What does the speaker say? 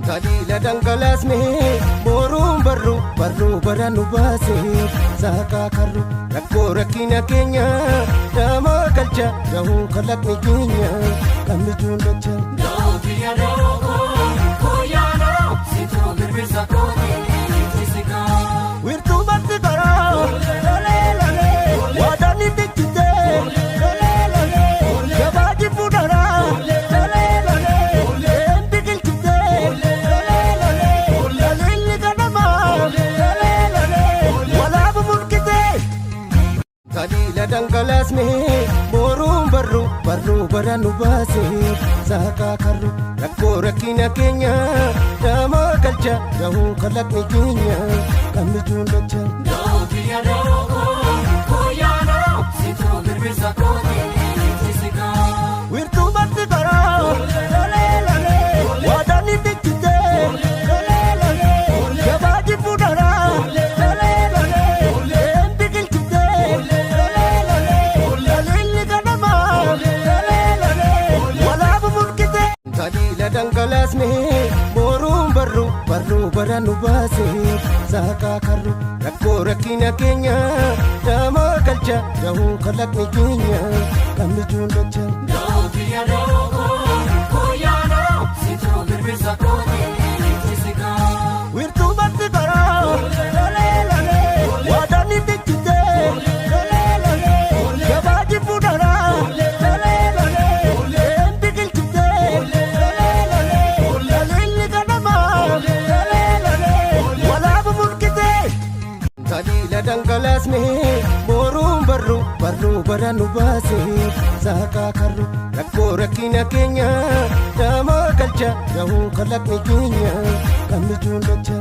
Taliila dhangalaasne boruun barru barruu bara nu baase saaqaa karru rakkoo rakkina keenya daamaa galcha dahuu kalaqni keenya gammichuun dacha. Dookiya dookoo kooyaanoo situu birbirsa kootee sikaa. Wirtuu barti karaa lolee lolee waadaan itti jitee lolee lolee gabaa jibbu daraa lolee lolee een biqilchitee lolee lolee laliilli ganamaa lolee lolee walaabu mulqitee. Taliila dhangalaasne boruun barru barruu bara nu baase saaqaa karru rakkoo rakkina keenya daamaa galcha dahuu kalaqni keenya gammichuun dacha. Dookiya dookoo kooyaanoo situu birbirsa kootee sikaa. Wirtuu barti karaa lolee lolee waadaan itti jitee lolee lolee gabaa jibbu daraa lolee lolee een biqilchitee lolee lolee laliilli ganamaa lolee lolee walaabu mulqitee. Taliila dhangalaasne boruun barru barruu bara nu baase saaqaa karru rakkoo rakkina keenya daamaa galcha dahuu kalaqni keenya gammichuun dacha. Dookiya dookoo kooyaanoo situu birbirsa kootee sikaa. Wirtuu barti karaa lolee lolee waadaan itti jitee lolee lolee gabaa jibbu daraa lolee lolee een biqilchitee lolee lolee laliilli ganamaa lolee lolee walaabu mulqitee. Taliila dhangalaasne boruun barru barruu bara nu baase saaqaa karru rakkoo rakkina keenya daamaa galcha dahuu kalaqni keenya gammichuun dacha.